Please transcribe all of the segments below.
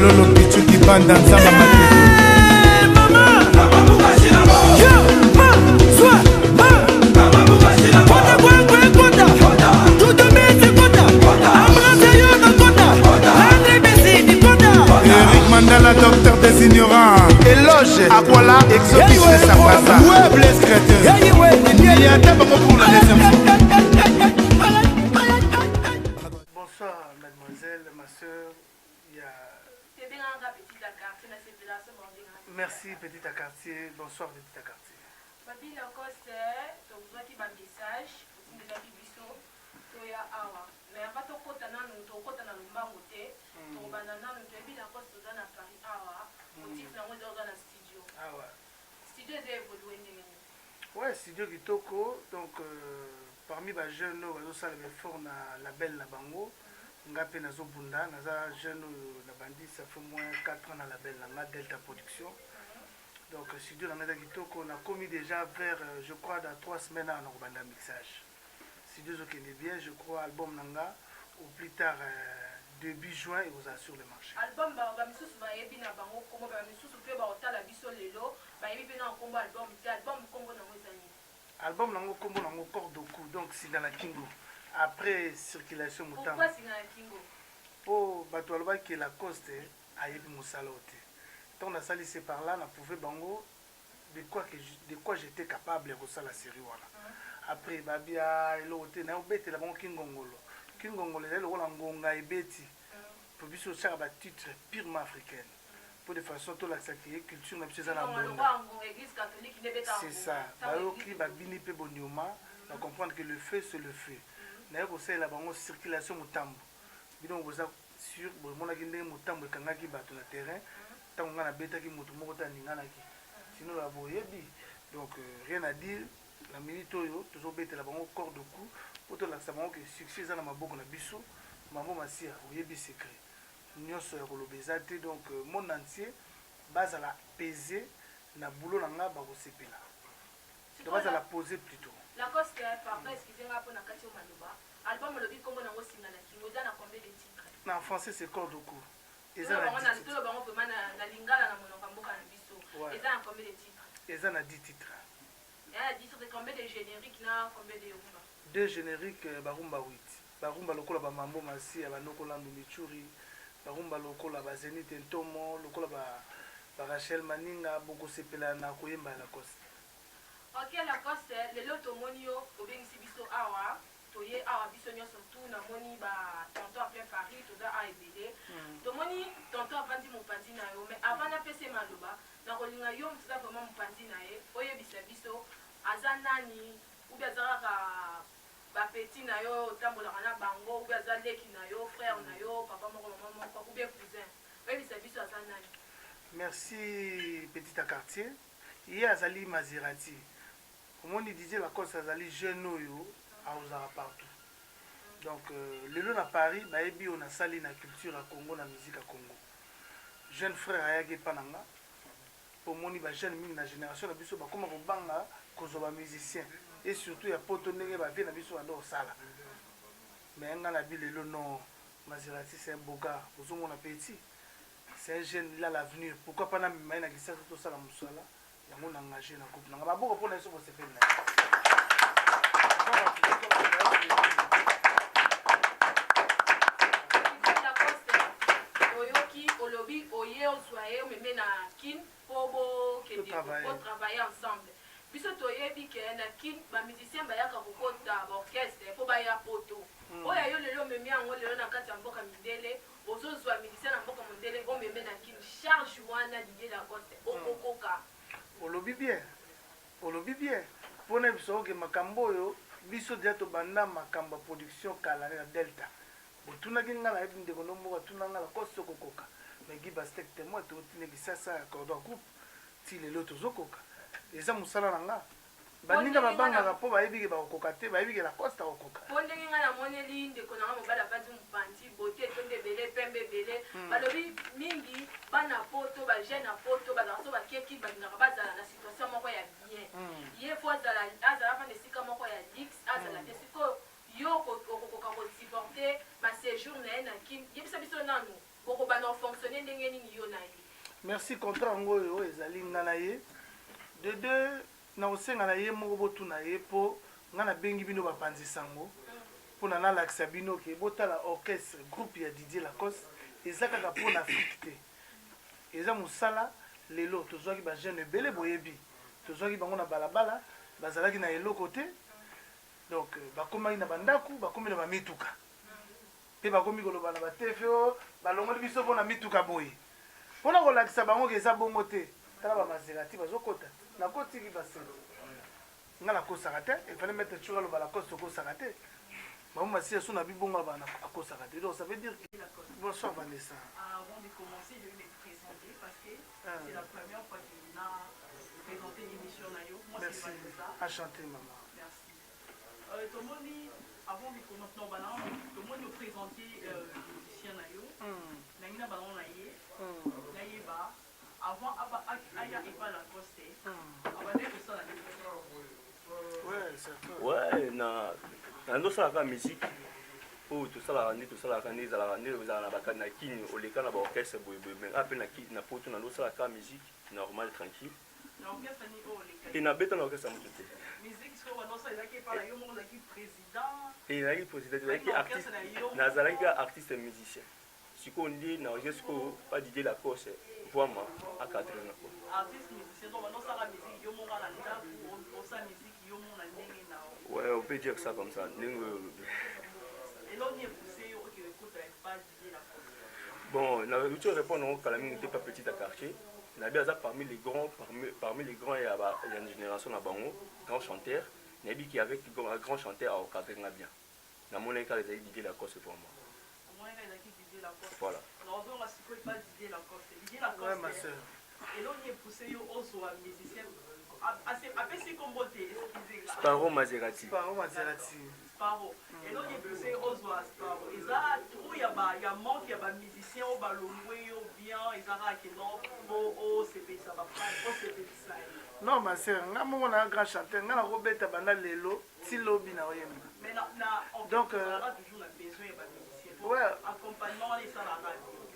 Lolo Pichu Kibanda Nzamba Matete. Eric Mandala, docteur des ignorants. Éloge, Akwala, exotique Sabrasa. Ouais, Blaise Crétin. Yata bango pour la deuxième fois. Bonsoir, mademoiselle, ma soeur. Il y a... Merci, petit à quartier. Bonsoir, petit à quartier. Babi Lacoste, tozwaki ba message otindelaki biso toya awa mais avant tokota nanu tokota na lombango te tokobanda nanu toyebi Lacoste toza na Paris awa motif nango eza oza na studio Awa. studio eza évolue ndenge nini? Ouais, studio kitoko. Donc, parmi ba jeunes oyo bazosala effort na label na bango, nga mpe nazobunda, naza jeune oyo nabandi, ça fait moins 4 ans na label na nga Delta Production. Donc studio na nga eza kitoko, nakomi déjà vers, je crois, dans 3 semaines awa nakobanda mixage. Studio ezokende bien, je crois album na nga au plus tard début juin ekozala sur le marché. Album bamisusu bayebi na bango kombo, bamisusu mpe baotala biso lelo bayebi mpe na kombo album te. Album kombo nango eza nini? Album nango kombo nango Corde au cou, donc singa na kingo, après circulation motango. Pourquoi singa na kingo? Mpo bato balobaki Lacoste ayebi mosala oyo te. Ntango nasali c'est par là na prouve bango de quoi j'étais capable ya kosala série wana. Après babia eloko te, naye obetela bango kingongolo. Kingongolo ezali lokola ngonga ebeti po biso otiaka batitre purement africaine mpo de façon tolakisaki ye culture na biso eza na mbonda. C'est ça, bayoki babini mpe bonioma, bacomprendre que le feu, c'est le feu. Naye kosalela bango circulation motambo. Bino boza sur bomonaki ndenge motambo ekangaki bato na terrain ntango ngai nabetaki motu moko te aninganaki, sinon la boyebi. Donc rien à dire na minute oyo tozobetela bango corde au cou mpo tolakisa bango ke succès eza na maboko na biso. Mambo Masia oyebi secret nyonso ya koloba eza te. Donc monde entier bazala pese na boulot na nga, bakosepela. Donc bazala posé plutôt. Lacoste, pardon, excusez nga mpo na kati yo maloba. Album olobi kombo nango singa na kingo, eza na combien de titres? Na français c'est corde au cou, eza na 10 titres. Tolo bango vraiment na lingala, na monoko ya mboka na biso. Eza na combien de titres? Eza na 10 titres. Eza na 10 titres. Combien de générique na combien de rumba? Deux génériques, barumba 8, barumba lokola bamambo Masia, banoko Landu Michuri, barumba lokola bazenite Ntomo, lokola barachel Maninga, bokosepela na koyemba ya Lacoste. Ok Lacoste, lelo tomoni yo obengisi biso awa, toye awa biso nyonso tu, namoni ba tonton en plein Paris, toza awa ebele. Tomoni tonton avandi mopanzi na yo, mais avant napesa ye maloba, nakolinga yo moto oza vraiment mopanzi na ye oyebisa biso aza nani, ou bien aza kaka bapeti na yo otambolaka na bango, ou bien aza leki na yo, frère na yo, papa moko mama moko, ou bien cousin. Oyebisa biso aza nani. Merci, petit à quartier. Ye azali Maserati. Omoni Didier Lacoste azali jeune oyo aozaka partout. Donc lelo na Paris bayebi oyo nasali na culture ya Congo, na musique ya Congo. Jeune frère ayaki epa na nga mpo omoni bajeune mingi na génération na biso bakóma kobanga kozwa bamusicien et surtout ya poto, ndenge bavie na biso banda kosala. Mais nga na bi lelo non, Maserati c'est un beau gars. Ozomona petit, c'est un jeune, il a l'avenir. Pourquoi pas namema ye na Kisasa tosala mosala yango na engagé na groupe nanga. Maboko mpona ye so bosepeli na ye. Lacoste, oyoki olobi oye ozwa ye omeme na Kin mpo bokende botravaille ensemble. Biso toyebi ke na Kin bamusicien bayaka kokota baorchestre mpo baya poto. Oyo yo lelo omemi yango lelo na kati ya mboka mindele, ozozwa musicien na mboka mondele omeme na Kin, charge wana Didier Lacoste okokoka? Olobi bien, olobi bien. Mpona biso oke makambo oyo biso deja tobanda makambo ya production kala na Delta. Botunaki nga, nayebi ndeko ndo moko atuna nga: Lacoste, okokoka? Mais Guy Bastek témoin, totine Kisasa ya cordon groupe ti lelo tozokoka. Eza mosala na nga. Baninga babangaka mpo bayebi ke bakokoka te, bayebi ke Lacoste akokoka. Mpo ndenge ngai namoneli ndeko na nga mobali avandi mopanzi, bote etondi ebele, pembe ebele. Balobi mingi bana poto, bajeune ya poto bazalaka so bakeki, balingaka bazala na situation moko ya bien. Ye fo azala, azala afanda esika moko ya luxe, azala te. Sikoyo yo okokoka kosupporte baséjour na ye na Kin? Yebisa biso nanu. Bokobanda ko fonctionner ndenge nini yo na ye? Merci contrat yango oyo ezali nga na ye de deux nakosenga na ye moko botuna ye po nga nabengi bino bapanzi sango pona nalakisa bino ke botala orchestre groupe ya Didier Lacoste eza kaka pona Afrique te eza musala lelo tozwaki ba jeune ebele boyebi tozwaki bango na balabala bazalaki na eloko te donc bakomaki na bandaku bakomi na bamituka Pe bakomi koloba na ba TV oh balongoli biso pona mituka boye. Pona kolakisa bango ke eza bongo te. Tala ba Maserati bazo kota. Nakoti ki baseti. Nga nakosaka te. Il fallait mettre Tshoura aloba Lacoste okosaka te. Bango masiya so na bi bongo aloba akosaka te. Donc ça veut dire que Bonsoir Vanessa. Avant de commencer, je vais me présenter parce que ah. c'est la première fois que na présenter l'émission na yo. Moi c'est Vanessa. Enchanté maman. Merci. Euh, tomoni avant de commencer non bana tomoni o présenter euh, musicien na yo mm. nangi na bango na ye mm. nayeba avant aba aya epa Lacoste mm. abandaki kosala nini? Ouais, na na ndosalaka musique oyo tosalaka nde tosalaka nde ezalaka nde ezalaka na bakati na kini oleka na baorchestre boyeboye mais nga mpe na na poto na ndosalaka musique normal tranquille. Te nabeta na orchestre ya moto te. Te nazalaki président te, nazalaki artiste, nazalaki kaka artiste musicien. Sikoyo nde na orchestre sikoyo pa Didier Lacoste vraiment acadre nga quoi. Artiste musicien donc banda osala musique yo moko na ndako osala musique yo moko na ndenge na yo. Ouais, on peut dire ça comme ça ndenge oyo olobi. Eloko nini epousse yo okende kota epa Didier Lacoste? Bon, nauti répondre yango kala mingi te pa petit ya quartier. Nabi aza parmi les grands, parmi, parmi les grands ya ba ya génération na bango, grand chanteur. Nayebi ki avec grand, grand chanteur a encadré nga bien. Namonaki kaka ezali Didier Lacoste vraiment. Omonaki kaka ezalaki Didier Lacoste. Voilà. Nazonga sikoyo epa Didier Lacoste. Didier Lacoste. Ouais, ma sœur. Eloko nini epousse yo ozwa musicien apesi kombo te, excusez nga. Sparrow Maserati. Sparrow Maserati. Sparrow. Eloko nini epousse yo ozwa Sparrow? Eza trop ya ba ya manque ya ba musiciens oyo balongwe yo bien eza kaka ke non po osepelisa ba fans, osepelisa ye. Non ma sœur, nga moko na grand chanteur, nga nakobeta banda lelo ti lobi na oyemba. Mais na na Donc, ozalaka toujours na besoin ya ba musiciens po ouais. accompagnement wana esalaka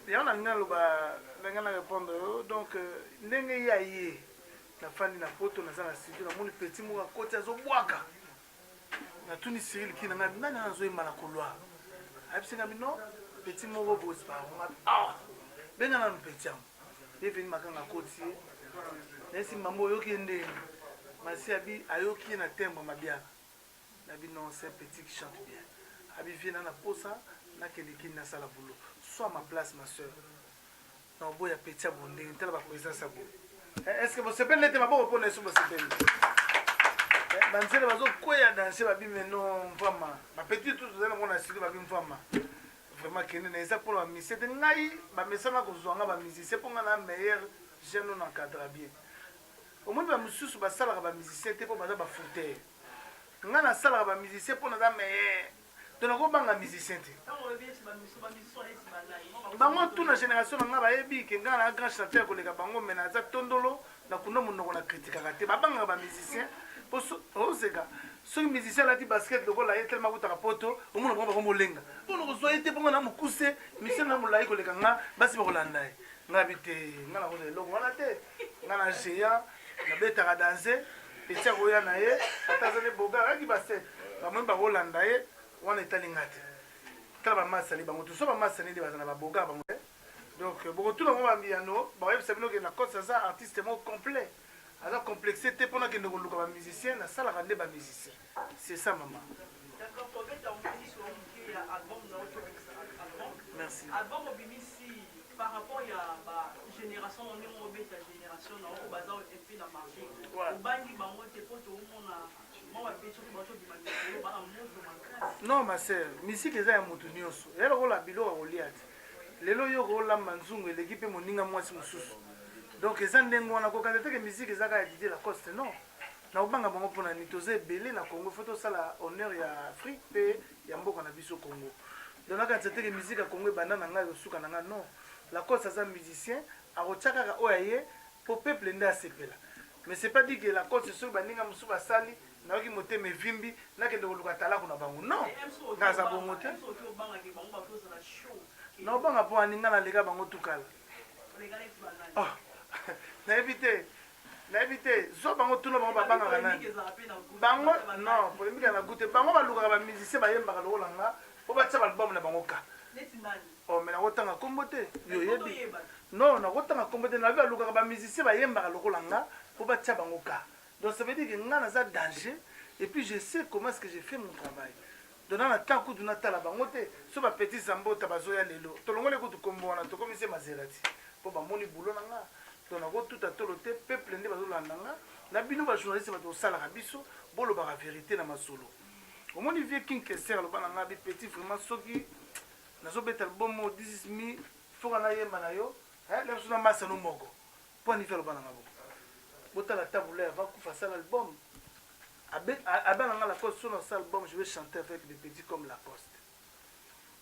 bien. Yango nalingi naloba ndenge na répondre yo donc ndenge ye aye nafandi na poto naza na studio namoni petit moko akoti azobwaka natuni Cyril kina ngai nani wana azoyemba na couloir ayebisi ngai non petit moko boye sparrow ah benga nanu petit yango bienvenu makanga akoti ye nayesi mambo oyoki ye ndenge masi abi ayoki ye na timbre mabiala nabi non c'est un petit qui chante bien abi vie na na posa nakende kini nasala boulot soit ma place ma soeur na oboya petit ya boye ndenge tala ba présence ya boye. Est ce que bosepeli nete maboko mpo na yesu bosepeli banzele bazokweya danse babi mais non mvama bapetit tout tozali nango na studio babi mvama vraiment kende na eza mpona bamusicien te ngai bamesana kozwa nga bamusicien mpo ngai na meilleur jeune oyo na encadra bien omoni bamosusu basalaka bamusicien te mpo baza bafoutere ngai nasalaka bamusicien mpo naza meilleur Donc nako banga musicien te. Bango tout na generation na nga bayebi ke nga na grand chanteur koleka bango mais naza tondolo na kuna monoko na critiquaka te. Babangaka ba musicien po oseka soki musicien alati basket lokola ye tellement akutaka poto omona bango bango molenga mpo na kozwa ye te mpo nga na mokuse musicien na molai koleka nga basi bakolanda ye nga bi te nga nakozwa eloko wana te nga na géant nabetaka danse Petit akoya na ye ata aza nde bogar ayaki basket bamoni bakolanda ye wana etali nga te tala bamasali bango toso bamasali nde baza na babogar bango donc bokotuna bango bambiyano bakoyebisa bino ke Lacoste aza artiste moko complet aza complexe te mpona kende koluka bamusicien nasalaka nde bamusicien c'est ça mama. D'accord, tobeta omoni sur moke ya album na yo tobimisa album. Merci. Album obimisi par rapport ya ba génération na ndenge obeta génération na oyo baza mpe na marché obangi bango te mpo toomona mwa babe soki bazobima mikolo bana moto makasi. Non ma sœur, musique eza ya moto nyonso eya lokola biloko ya kolia te lelo yo kolamba nzungu eleki mpe moninga mwasi mosusu donc eza ndenge wana kokanisa te ke musique eza kaka ya Didier Lacoste non nakobanga bango mpona nini toza ebele na Congo faut tosala honneur ya Afrique mpe ya mboka na biso Congo donc nakanisa te ke musique ya Congo ebanda na ngai ekosuka na ngai non Lacoste aza musicien akotia kaka oyo aye po peuple nde asepela mais c'est pas dit que Lacoste soki baninga mosusu basali nayoki motema evimbi nakende koluka talaku na bango non nga aza bongo te. Naobanga mpo ani nga naleka bango tukala. Oh, nayebi te nayebi te zwa bango tuna bango babangaka nani bango non polémique na goût te bango balukaka ba musicien bayembaka lokola nga mpo batia baalbum na bango ka oh mais nakotanga nkombo te yo oyebi non nakotanga nkombo te nayebi balukaka ba musicien bayembaka lokola nga mpo batia bango ka donc ça veut dire que nga naza danger et puis je sais comment est-ce que je fais mon travail. Donc na na temps kutu natala bango te so ba petit zambota bazoya lelo tolongoli kutu kombo wana tokomisi ye Maserati po bamoni boulot na nga donc nakotuta tolo te peuple nde bazolanda nga na bino ba journaliste bato bosalaka biso bolobaka verite na masolo omoni vieux King Kester aloba na nga bi petit vraiment soki nazobeta album oyo this is me foka nayemba na yo eh, na biso na masa no moko po anivi aloba na nga bongo botala tabula avant kufa asala album Abe na nga Lacoste soki nasala album je vais chanter avec des petits comme Lacoste.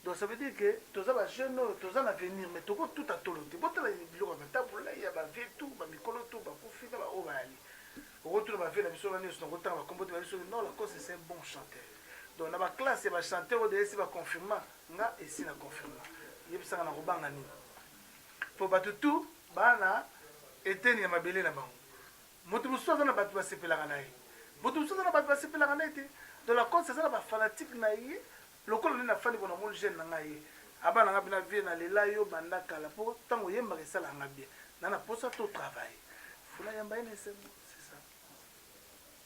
Donc ça veut dire que toza ba jeunes oyo toza na avenir mais toko tuta tolo te. Botala biloko ya ba Tabu Ley ya ba vieux tout ba mikolo tout bakufi na ba oyo bayali. Okotuna ba vieux na biso wana nyonso nakotanga ba kombo te ba biso non Lacoste c'est un bon chanteur. Donc na ba classe ya ba chanteurs oyo esi ba confirma nga esi na confirma. Yebisanga na kobanga nini? Po bato tout bana eteni ya mabele na bango. Moto mosusu aza na bato basepelaka na ye, moto mosusu aza na bato basepelaka na ye te. Donc Lacoste aza na ba fanatique na ye lokola nde nafandi bo namoni jeune na ngai ye aba na ngai mpena vie na lela yo banda kala mpo ntango oyembaka esalaka ngai bien na na posa to travailler funa yamba ye na esengo c'est ça.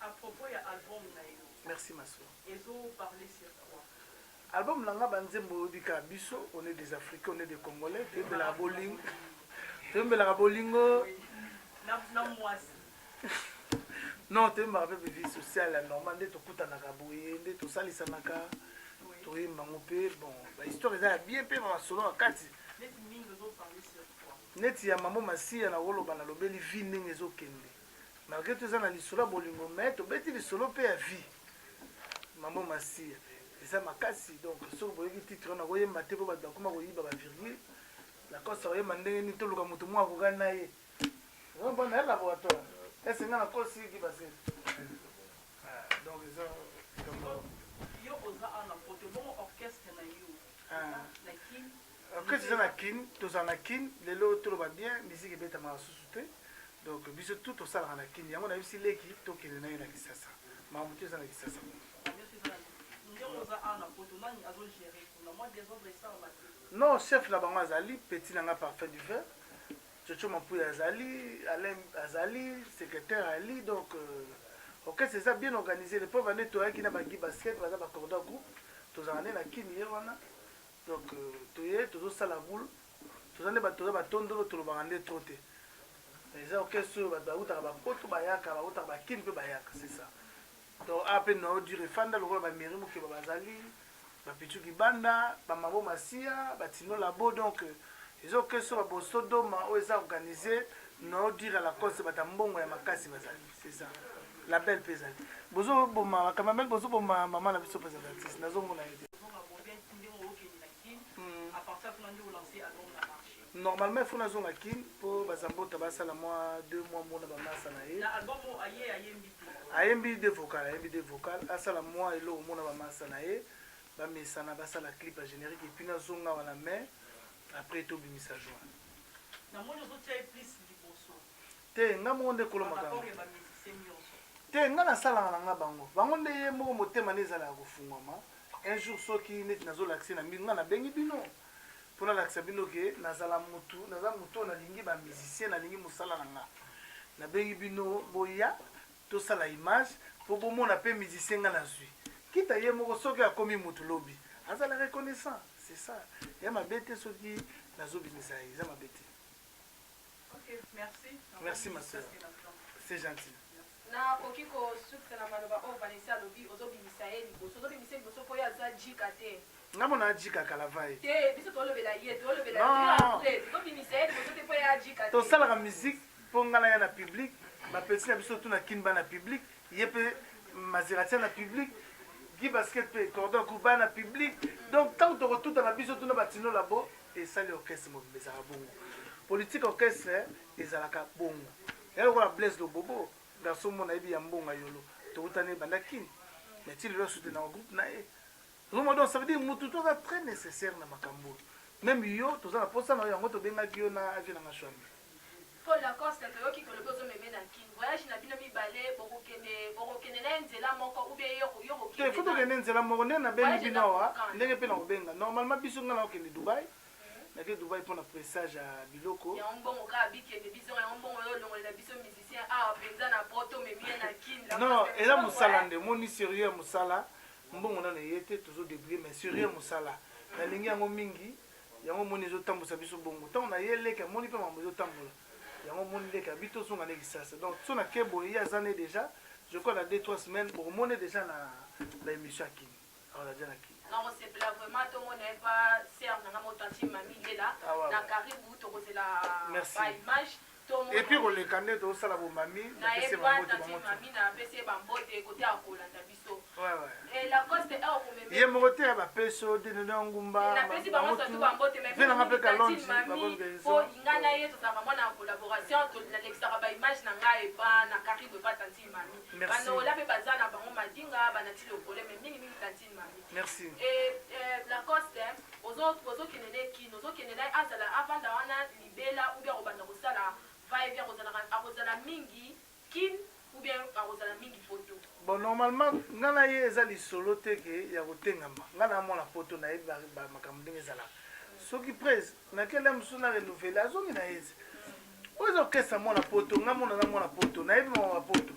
À propos ya album na yo. Merci ma soeur. Ezo parler sur quoi? Album na nga ba nzembo oyebi kaka biso on est des africains on est des congolais toyembelaka bolingo toyembelaka bolingo na mwasi non toyembaka mpe vie sociale ya normal nde tokutanaka boye nde tosalisanaka toyemba yango mpe bon bahistoire eza ya bien mpe masolo na kati neti ya mamo masiya nakoloba nalobeli vie ndenge ezokende malgré tout eza na lisolo ya bolingo mais tobeti lisolo mpe ya vie Mambo Masiya eza makasi donc soki boyoki titre wana koyemba te mpo bato bakoma koyiba ba virgule Lacoste akoyemba ndenge nini toluka moto moko akokani na ye ozomona na ye laboratoire ese nga nakosi kibase ah, donc eza yo oza awa na poto bongo orchestre na yo ah. na kin orchestre eza na kin tozala na kin lelo toloba bien musique ebetamaka susu te donc biso tout tosalaka na kin yango nayebisi leki tokende na ye na kisasa Makambo tout eza na kisasa kuna. Non chef na bango azali petit na nga parfum du vin Coco Mampuya azali Alain azali secrétaire ali donc euh, orchestre eza bien organisé le pauvre nde toyaki na ba Guy Basket baza ba cordon groupe tozalaka nde na kini ye wana donc euh, toye tozosala boule toza nde bato toza batondolo tolobaka nde trop te Eza orchestre oyo bato bawutaka ba poto bayaka, bawutaka ba kin pe bayaka, c'est ça. Donc awa pe noyau dur efanda lokola ba Mary Mukeba bazali, ba Pitshou Kibanda, ba Mabo Masiya, ba Tino Labo donc eza orchestre oyo ba Boso Doma oyo eza organise noyau dur à Lacoste bato ya mbongo ya makasi bazali, c'est ça. Label pe ezali. Bozo boma ba cameraman bozo boma maman na biso presentatrice nazo mona ye te. Normalement il faut nazonga kin po ba zambota basala mwa deux mois mona ba masa na ye. Na album oyo aye ayembi te. Ayembi deux vocal, ayembi deux vocal, asala mwa eloko mona ba masa na ye, bamesana basala clip ya generique et puis nazonga awa na mai après tobimisa juin. Namoni ozotia ye plus liboso. Te nga moko nde kolo Par makambo. rapport ya ba musiciens nionso. Te nga nasalaka na nga bango. Bango nde ye moko motema nde ezalaka kofungwama. Un jour soki neti nazolakisa ye na mbi nga nabengi bino. Po nalakisa bino ke nazala mutu, naza mutu oyo nalingi ba musiciens, nalingi musala na nga. Nabengi bino boya tosala image po bomona pe musicien nga nazui. Kita ye moko soki akomi mutu lobi, azala reconnaissant, c'est ça. Eza mabe te soki nazobimisa ye, eza mabe te. Ok, merci. Merci ma soeur. C'est gentil. Nakoki ko sukisa na maloba oyo Vanessa alobi, ozobimisa ye liboso, ozobimisa ye liboso po ye aza djika te. Nga mona adjika kalavaye. Te biso tolobela ye, tolobela ye après, tozobimisa ye liboso te po ye adjika te. Tosalaka musique po nga naya na public, ba petits na biso tout na kin ba na public, ye pe Maserati na public, Guy Basket pe cordon cou ba na public. Donc tango tokotutana biso tout na ba Tino Labo esali orchestre mobimba ezalaka bongo. Politique orchestre ezalaka bongo. Ya lokola Blaise Lobobo, garçon moko nayebi ya mbonga yolo, tokutani banda kin. Mais ti lelo asoutenaka groupe na ye. Vraiment donc ça veut dire mutu to aza très nécessaire na makambo oyo. Meme yo toza na posa na yo yango tobengaki yo na avis na nga Shuami. Paul Lacoste toyoki ke olobi ozo meme na kin voyage na bino mibale bokokende bokokende naye nzela moko ou bien yo yo Te okokende faut na tokende nzela moko ndenge na bengi voyage bino eza awa pour quand? ndenge pe na kobenga normalement biso nga nakokende Dubai nake Dubai pona pressage ya biloko. Yango mbongo kaka bikende bizonga yango mbongo yo olongolela biso musicien awa penza na poto omemi ye na kin Non Lacoste eza mbongo musala eh. nde omoni serieux ya musala Mbongo nanu eye te tozo debrouiller mais sur ye musala nalingi yango mingi yango omoni ezo tambusa biso bongo tango naye leki amoni pe makambo ezo tambola yango omoni leki abi tozonga nde kisasa donc so na ke boye ye aza ne dejà je crois na 2 3 semaines bokomone dejà na ba emission ya kin akozala dejà na kin. Nakosepela vraiment tomona ye pa sœur na nga moko tantine Mamie Lela Ah ouais, na ouais. Karibu tokozela Merci. ba image Et puis koleka nde tozosala bomami napesi ye bambote bango mami napesi ye bambote kote akolanda biso eh, ye moko te ya bapeso denono ya ngumba napesi bango surtout bambote mpe nanga mpe kalonji po nga na ye tozalaka mwana ya collaboration nalekisaka baimage na ngai epa na karibu epa tantine mami banola mpe baza na bango madinga banati lokole mais mingimingi tantine mami merci Lacoste ozokende ne kino ozokende na ye azala avanda wana libela ou bien akobanda kosala va et vient akozalaka akozala mingi kin ou bien akozala mingi poto. Bon normalement nga na ye eza lisolo te ke ya kotengama nga na mwana poto nayebi ba makambo ndenge ezalaka soki prez na kele mosusu na renouveler azongi na ye oyo eza orchestre ya mwana poto nga mona na mwana poto nayebi makambo ya poto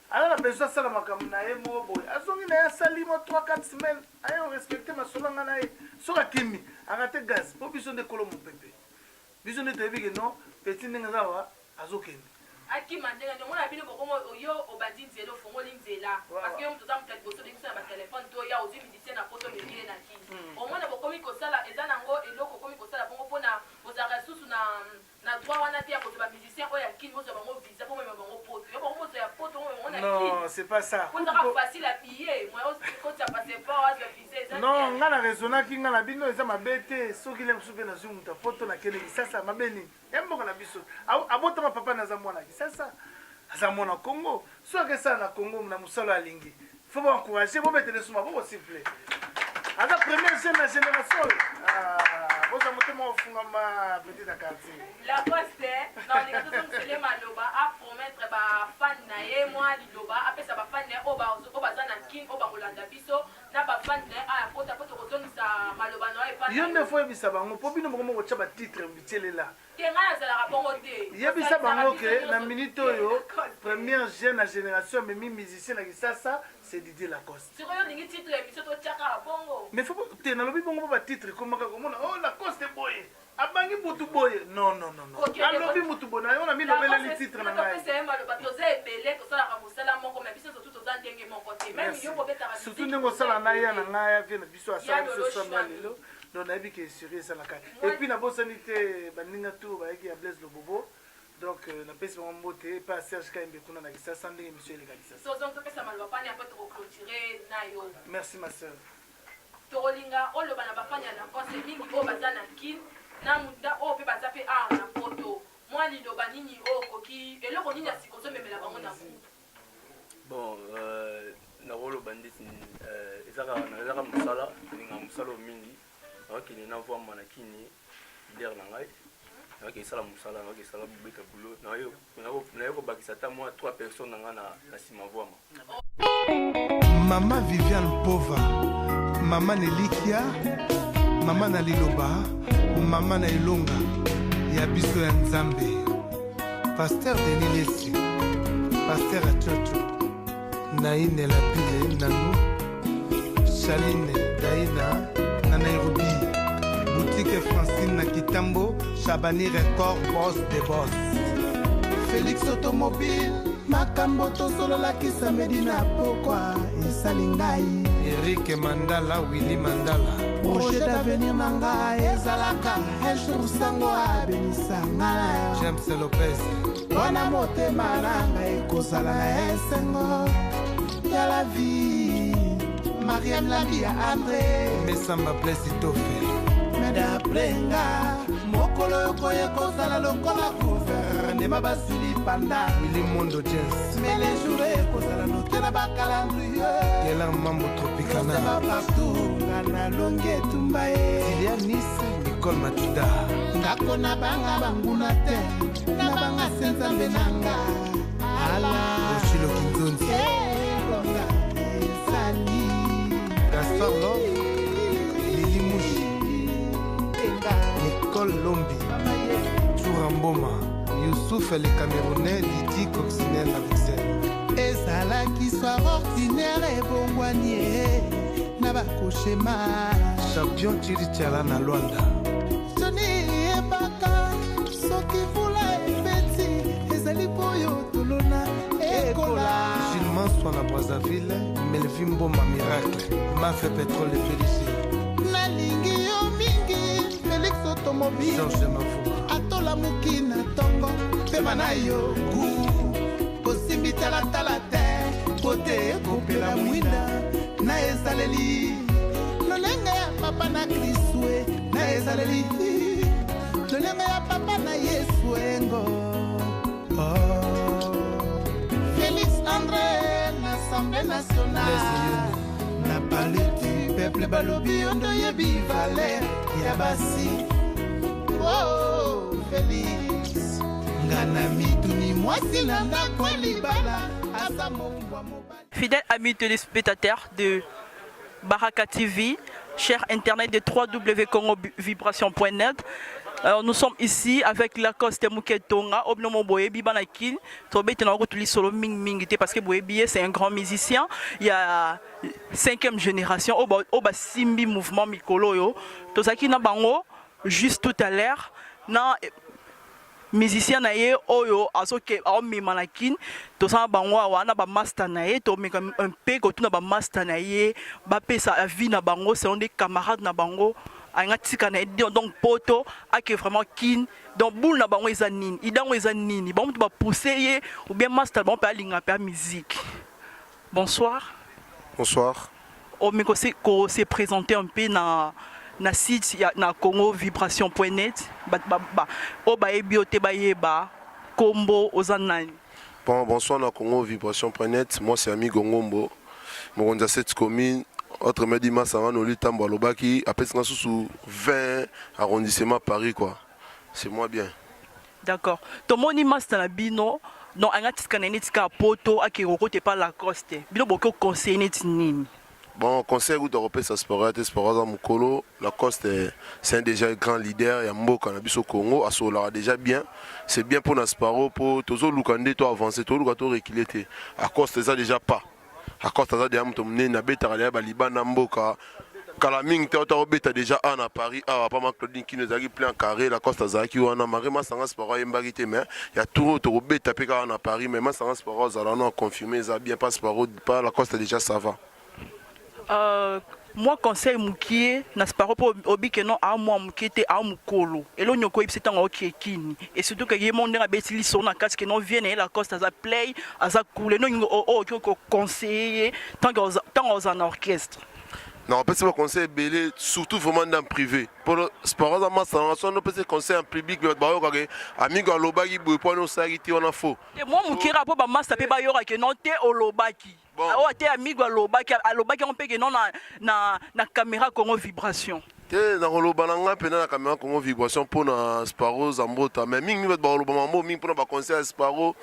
aza na besoin asala makambo na ye moko boye azongi na ye asali mwa 3 4 semaine aye orespecte masolo nga na ye soki akimi arate gaz mpo biso nde kolo mopepe Biso nde toyebi ke non petit ndenge aza awa azokende. Akima ndenge nini omona bino bokomo yo obandi nzela ofongoli nzela parce que yo moto oza moto ya liboso obengi biso na ba telephone toya ozui musicien na poto omemi ye na kin omona bokomi kosala eza nango eloko okomi kosala bongo pona bozalaka lisusu na na droit wana te ya kozwa ba musicien oyo ya kin bozwa bango visa po bomema bango poto yo bokomi kozwa ya poto bomema bango na kin Non, c'est pas ça. po ezaka facile ya billet moyen okotisa passeport azwa visa eza Non, nga na raisonnaki nga na bino eza mabe te soki le mosusu mpe nazwi moto ya poto nakende kisasa mabe nini ya mboka na biso abotama papa na aza mwana kisasa aza mwana congo soki akesala na congo na mosala alingi faut ba encourager bobetele su maboko s'il plaît aza premier jeune na génération oyo ah, bozwa motema ofungama petit ya quartier Lacoste na olinga tozongisele maloba apromettre bafan na ye mwa liloba apesa bafan na ye oyo baza na kin oyo bakolanda biso na ba fan na ye aya kota po tokozongisa maloba na yo epa yo nde fo yebisa bango mpo bino moko moko tya batitre bitielela te ngai nazalaka bongo te yebisa bango ke na minute oyo première jeune na génération amemi musicien na kisasa c'est Didier Lacoste sikoyo olingi titre ya émission totyaka bongo mais fo te nalobi bongo mpo batitre ekomaka komona oh Lacoste boye Abangi mutu boye non non non non. Alobi mutu boye na yo na milobeleli titre na ngai. Topesa ye maloba toza ebele tosalaka mosala moko mais biso surtout toza ndenge moko te. Même yo kobetaka surtout ndenge osala na ya na ngai ya vie na biso asala biso somme ya lelo. Donc nayebi ke sérieux esalaka. Et puis nabosani te baninga tout bayaki ya Blaise Lobobo. Donc euh, napesi bango mbote epai ya Serge Kayembe kuna na Kisasa ndenge émission eleka Kisasa. Tozongi topesa maloba pani après toko clôturer na yo. Merci ma sœur. Tokolinga oloba na ba fan ya Lacoste mingi oyo baza na kin na na oyo pe baza pe awa na poto mwa liloba nini oyo okoki eloko nini ya sika ozomemela bango na groupe? Bon euh, nakoloba ndeti euh, eza kaka mosala nalingaka mosala oyo mingi nakokende na vwamba na kini leader na ngai nayoki esala mosala nayoki esala bobeta boulot naye kobakisa ata mwa 3 personnes na ngai na nsima vwama Mama Viviane Pova, mama na elikya, mama na liloba, mama na elonga ya biso ya Nzambe. Pasteur Denis Lessi, Pasteur Achocho, Naine Labile Nanu, Chaline Daina na Nairobi, Boutique Francine na Kitambo, Chabani Record, boss de boss. Felix Automobile, makambo tosololaki samedi na pokwa esali ngai. Eric Mandala, Willy Mandala. Projet d'avenir na ngai ezalaka un jour sango abenisa ngai. James Lopez. Wana motema na ngai ekozala na esengo ya la vie. Mariam Lambi ya Andre. Mesamba Blaise Itofe. Mais d'après nga mokolo yokoye kozala lokola guvernema bazwi lipanda Willy Mondo Jens mais les jours ekozala note na bacalendrier Gelar Mambo Tropicana partout nga nalongi etumba ye Tilia Nice. Nicole Matida. Ngako na banga banguna te, na banga se Nzambe na nga. Ala. Oshilo Kinzonzi. Elonga ezali. Gaspard Love, Lili Mushi. Enga. Nicole Lombi. Toura Mboma. Youssouf le Camerounais, Didi Coccinelle na Bruxelles. Ezalaki soir ordinaire ebongwani ye na bakoshema. Champion Chirichala na Luanda. Joni yebaka soki mvula ebeti ezali boyo tolona ekola. Gilles Manswa na Brazzaville, Melvin Mboma Miracle, Mafe Pétrole de PDG. Nalingi yo mingi Félix Automobile. Georges Mafuba. Atolamuki na ntongo pema na yo gu kosimbi talatala te po te ekopela mwinda na ezaleli lolenge ya papa na krisue na ezaleli lolenge ya papa na yesu engo oh. Félix André na Assemblée nationale na palais du peuple balobi yo nde oyebi valeur ya basi oh, Félix nga na mituni mwasi na ndako ya libala aza mombwa mobali. Fidèles amis téléspectateurs de Baraka TV, cher internet de www.congovibration.net. Alors nous sommes ici avec Lacoste Muketonga, Obnomo Boyebi Banakin, Tobete na tuli solo mingi mingi te parce que Boyebi c'est un grand musicien. Il y a cinquième génération oba oba simbi mouvement mikolo yo. Tozaki na bango juste tout à l'heure na musicien na ye oyo azoke aomema na Kin. Tozala bango awa na bamaster na ye, tomeka un peu kotuna bamaster na ye, bapesa avis na bango selon des camarades na bango alinga tika na ye. Donc poto ake vraiment Kin, donc boule na bango eza nini, idango eza nini, bango mutu bapousse ye ou bien master bango mpe alinga mpe ya musique. Bonsoir. Bonsoir. Omeko se ko se présenter un peu na site ya na congovibration.net, ba ba ba oyo bayebi yo te, bayeba kombo, oza nani? Bon, bonsoir na Congo Vibration.net. Moi c'est Ami Gongombo. Mokonzi ya cette commune. Autrement dit, Masanga Noli Tambo alobaki, apesi nga susu 20 arrondissement Paris quoi. C'est moi bien. D'accord, tomoni master na bino donc anga tika na neti kaka poto ake kokote pa Lacoste, bino boki oconseille neti nini? Bon, conseil kuta kopesa sport te, sport aza mokolo. Lacoste, c'est un déjà grand leader ya mboka na biso Congo, asololaka déjà bien. C'est bien mpona Sparo mpo tozoluka nde to avancer, toluka to reculer te. Lacoste eza déjà pas. Lacoste aza déjà moto monene, abetaka déjà balibanda mboka. Kala mingi te ota kobeta déjà awa na Paris awa pa ma Claudine Kino ezalaki plein carré, Lacoste azalaki wana mare Masanga Sparo ayembaki te, mais ya tour oyo tokobeta mpe kaka na Paris, mais Masanga Sparo azala wana confirmé, eza bien pas Sparo pas Lacoste déjà ça va. Mwa conseil mokie na Sparo mpo obike no aa mwa moke te, aa mokolo elo nyoko oyebisi ntango aokie kini et surtout ke ye mo ndenge abeti lisolo na kati ke no vie na ye Lacoste aza play aza cool no oyo okoki koconseiller ye ntango oza na orchestre? Na opesi baconseil ebele, surtout vraiment nde en privé mpo Sparo aza masanga. So opesi conseil en public, bato bayokaka amigo alobaki boye mpo wana osalaki te wana faux. Te, mwa mokera mpo bamasta mpe bayokake no te olobaki. Bon. Oyo te amigo alobaki yango mpe ke no na caméra Congo Vibration. Te, nakoloba na ngai mpena na caméra Congo Vibration mpona Sparo Zambota, mais mingi bato bakoloba mambo mingi mpona baconseil ya Sparo.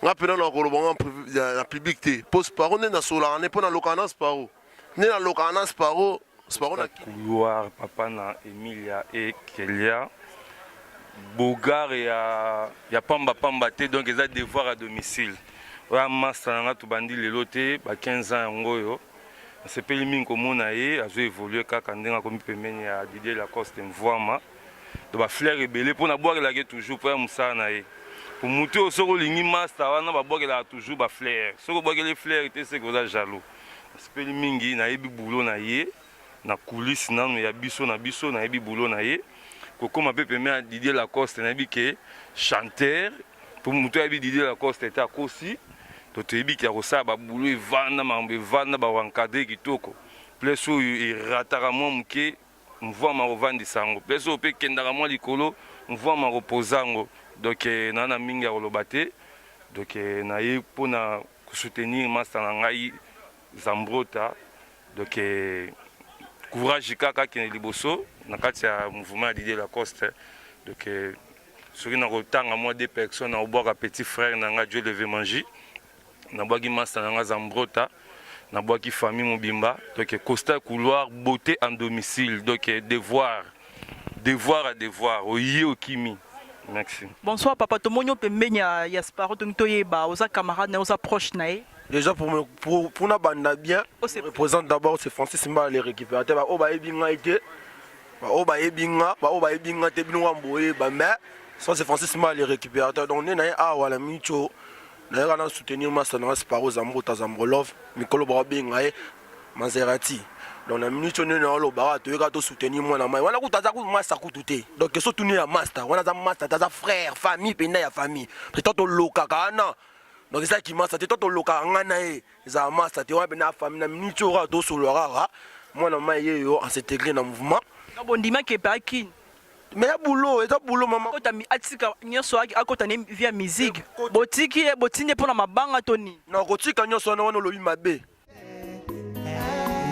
Ngai mpena nakoloba ngo na public te mpo Sparo nde nasolaka nde mpo nalokaka na Sparo nde nalokaka na Sparo Sparo na Couloir papa na Emilia e Kelia Bogar ya pamba pamba te, donc eza devoir à domicile. Oyo master na nga, tobandi lelo te, ba 15 ans yango oyo. Nasepeli mingi komona ye azo évolue kaka ndenge akomi pembeni ya Didier Lacoste Mvwama. Donc bafleur ebele mpo nabwakelaka ye toujours mpo ya mosala na ye. Po motu oyo soki olingi master wana, babwakelaka toujours bafleur. Soki obwakeli fleur te, seke oza jaloux. Nasepeli mingi, nayebi boulot na ye na coulisse nanu ya biso na biso, nayebi boulot na ye kokóma mpe pembeni ya Didier Lacoste. Nayebi ke chanteur, po motu ayebi Didier Lacoste te akosi. To toyebi ke akosala baboulot evanda, makambo evanda, baencadre kitoko. Place oyo erataka mwa moke, Mvwama kovandisa yango. Place oyo mpe ekendaka mwa likolo, Mvwama kopoza yango. Donc naa na mingi ya koloba te. Donc naye mpona kosoutenir master na ngai Zambrota. Donc courage kaka, akende liboso. na kati ya mouvement ya Didier Lacoste. Donc soki nakotanga mwa deux personnes, nakobwaka petit frère na nga Dieu leve Manji, nabwaki master na nga Zambrota, nabwaki famille mobimba. Donc Costa Couloir, beauté en domicile, donc devoir, devoir à devoir, oye okimi. Merci. Bonsoir papa, tomoni yo pembeni ya Sparrow, tongi toyeba oza camarade na ye, oza proche na ye. Déjà pour me, pour nabanda bien, représente d'abord, c'est Francis Mba le récupérateur. Ba oyo bayebi ngai te, ba oyo bayebi nga, ba oyo bayebi nga te, bino wa boyeba, mais ça c'est Francis Mba le récupérateur. Donc nde na ye awa na micho nayaka na soutenir masa na nga Sparrow Zambrota Zambrolov, mikolo baobenga ye Maserati. Donc na minute oyo nde naolobaka, toyeka tosoutenir mwana mai wana. Kutu aza kutu master kutu te. Donc question tuni ya master wana, aza master te, aza frère, famille mpenza ya famille. Peut-être tolokaka wana, donc ezalaki master te. To tolokaka ngai na ye, ezala master te wana mpenza famille. Na minute oyo kaka tosolola kaka, mwana mai ye yo as'intégrer na mouvement. Donc bondimaki epaki? Mais ya boulot, eza boulot, mama. Akota atika nyonso, akota ne vie ya musique, botiki ye, botindi ye mpo na mabanga to nini? Na kotika nyonso wana, wana olobi mabe.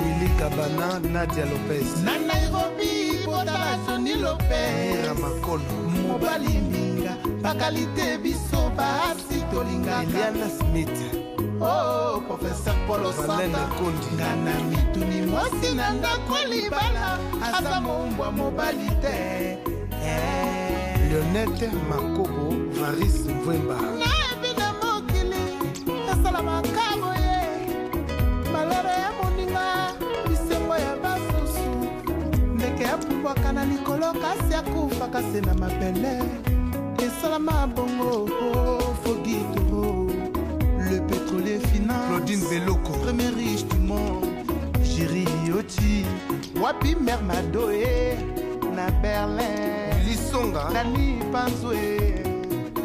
Willy Kabana, Nadia Lopez. Na Nairobi botala Johnny Lopez. Mira Makolo. Mobali mbinga bakali te, biso basi tolingaka. Eliana Smith. Oh, professeur Paul. Valene. Osanta. Kondi. Nga na mituni, mwasi na ndako libala aza mombwa, mobali te. Lionete Makobo, Varis Mvwemba. Nayebi na mokili esalamaka boye, malere ya moninga, bisengo ya basusu. Ndeke apumbwaka na likolo kasi akufaka se na mabele. Esalama bongo. Fogitoro, le pétrolier finance. Claudine Beloko. Premier riche du monde, Jiri Oti. Wapi mare Madoe na Berlin? Lisonga. Nani Panzwe,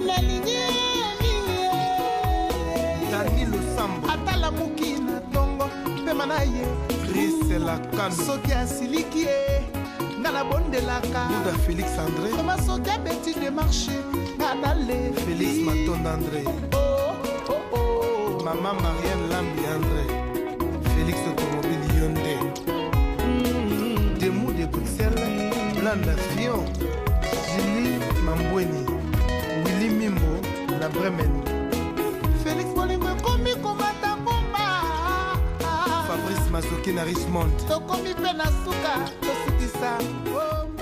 nalingi mingi. Dani Losambo. Atalamuki na ntongo, pema na ye. Prisela Kano. Soki asiliki ye, nga nabondelaka. Buda Félix André. Koma soki abeti démarche, nga nale. Félix Matonda André. Oh, oh, oh. Mama Marianne Lambi André. Félix Automobile Hyundai. Demou de Bruxelles. Blanda Fion. Julie Mambweni. Willy Mimbo na Bremen. Félix, bolingo ekomi komata ngomba. Fabrice Mazoki na Richmond. Tokomi mpe na suka, tosukisa. Oh.